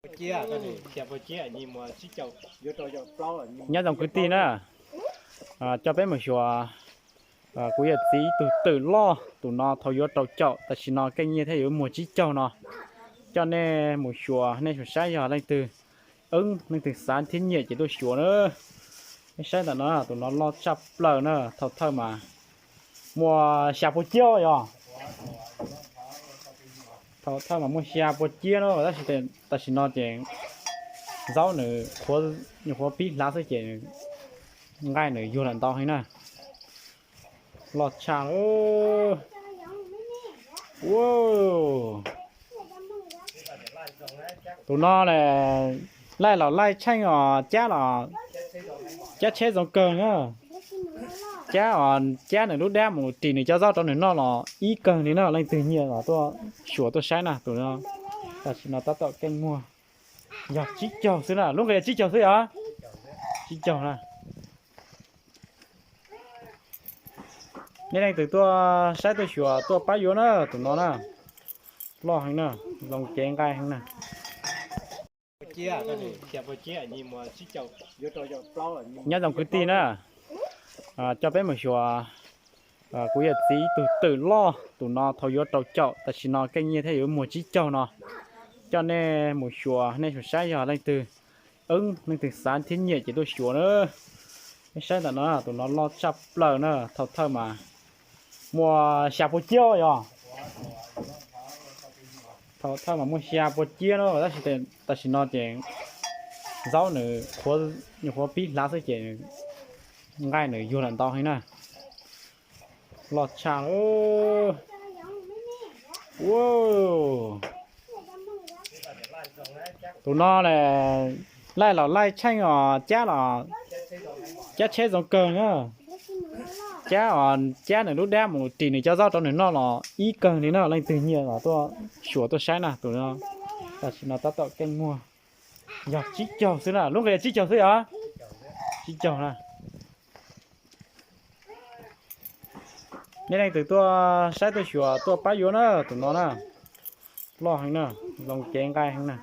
Nyob zoo kwv tij na, coj peb mus xyuas kuv yawm txiv ib tug twm loj, tus no thaum yuav rau caum, tam sim no keej nyiaj thiab yuav muag tsib caug no. Coj nej mus xyuas, nej mus saib yog leej twg, wb leej twg xav thiab nyiam ces tuaj xyuas na. Nej saib ntawm no, tus no loj tshaj plaws na, thaum thawj mas muaj xya puas ciab yog. Thaum thawj mas muaj xya puas ciab na, tab sis tam sim no ces zaub nws qhuav, nyuam qhuav pib hlav xwb ces nqaij nws yuag lawm ntau heev na. Loj tshaj. Tus no laij los laij tsheej os, cab los cab tsheb zoo kawg na. Cab os, cab nws lub dab mus ris nws cov zaub rau nws noj los ib kawg li na. Leej twg nyiam los tuaj xyuas tuaj saib na, tus no tam sim no tab tom keej muag yog tsib caug xwb na, lub nqi tsib caug xwb yog tsib caug na. Nej leej twg tuaj saib tuaj xyuas tuaj pab yuav na, tus no na, loj heev na, zoo cev nqaij heev na. Nyob zoo kwv tij na, coj peb mus xyuas kuv yawm txiv ib tug twm loj, tus no thaum yuav rau caum, tam sim no keej nyiaj thiab yuav muag tsib caug no. Coj nej mus xyuas, nej mus saib yog leej twg, wb leej twg xav thiab nyiam ces tuaj xyuas na. Nej saib ntawm no, tus no loj tshaj plaws na, thaum thawj mas muaj xya puas ciab yog. Thaum thawj mas muaj xya puas ciab na, tab sis tam sim no ces zaub nws qhuav, nyuam qhuav pib hlav xwb ces nqaij nws yuag lawm ntau heev na. Loj tshaj. Tus no laij los laij tsheej os, cab los cab tsheb zoo kawg na. Cab os, cab nws lub dab mus ris nws cov zaub rau nws noj los ib kawg li na. Leej twg nyiam los tuaj xyuas tuaj saib na, tus no tam sim no tab tom keej muag yog tsib caug xwb na, lub nqi tsib caug xwb yog tsib caug na. Nej leej twg tuaj saib tuaj xyuas tuaj pab yuav na, tus no na, loj heev na, zoo cev nqaij heev na.